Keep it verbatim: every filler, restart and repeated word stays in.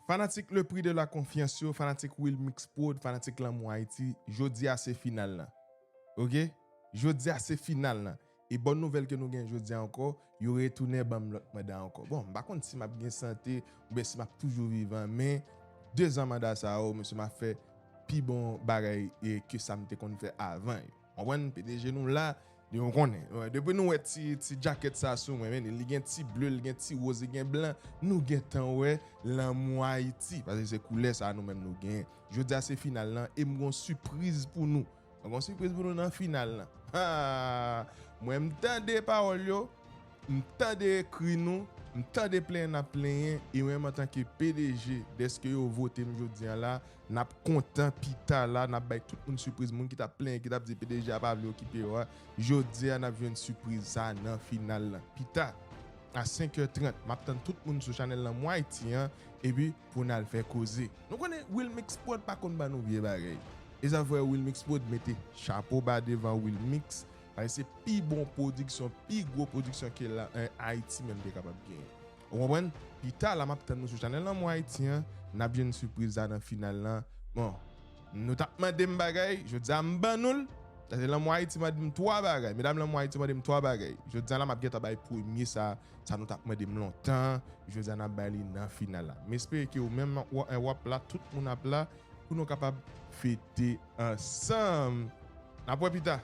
Fanatik Le Prix de la Confiance yo, fanatik Wilmix Prod, fanatik Lanmou Ayiti, jodi a se final lan. Oke? Jodi a se final lan. E bòn nouvèl ke nou gen jodi a ankò, yo retounen ban m lòt manda ankò. Bon, m pa konn si m ap gen sante oubyen si m ap toujou vivan, men dezan manda sa yo, mesye, m ap fè pi bon bagay e ke sa m te konn fè avan yo. Konprann? P D G nou la, nou konnen. Depi nou wè ti, ti djakèt sa sou mwen, men li gen ti ble, li gen ti woz, li gen blan, nou gentan wè Lanmou Ayiti. Paske se koulè sa nou menm nou genyen. Jodi a se final lan e m gon sipriz pou nou. M gon sipriz pou nou nan final lan. Ha! Mwen m tande pawòl yo, m tande kri nou, m tande plenyen n ap plenyen, e mwen menm antanke P D G, dèske yo vote m jodi a la, n ap kontan pita la, n ap bay tout moun sipriz, moun ki t ap plenyen, ki t ap di P D G a pa vle okipe yo a, jodi a n ap jwenn sipriz sa nan final lan. Pita, a senk è trant, m ap tann tout moun sou chanèl Lanmou Ayiti an, epi pou n al fè koze. Nou konnen Wilmix Prod pa konn ban nou vye bagay. E sa fè Wilmix Prod mete chapo ba devan Wilmix, paske se pi bon pwodiksyon, pi gwo pwodiksyon ke la, eh, Ayiti menm te kapab genyen. Ou konprann? Pita la, m ap tann nou sou chanèl Lanmou Ayiti an, n ap jwenn sipriz la nan final lan. Bon, nou t ap mande m bagay, jodi a m ban nou l. Sa se Lanmou Ayiti mande m twa bagay. Medam Lanmou Ayiti mande m twa bagay. Jodi a la, m ap gentan bay premye sa, sa nou t ap mande m lontan. Jodi a, n ap bay li nan final la. M espere ke ou menm w, w ap la, tout moun ap la, pou nou kapab fete ansanm. N ap wè pita.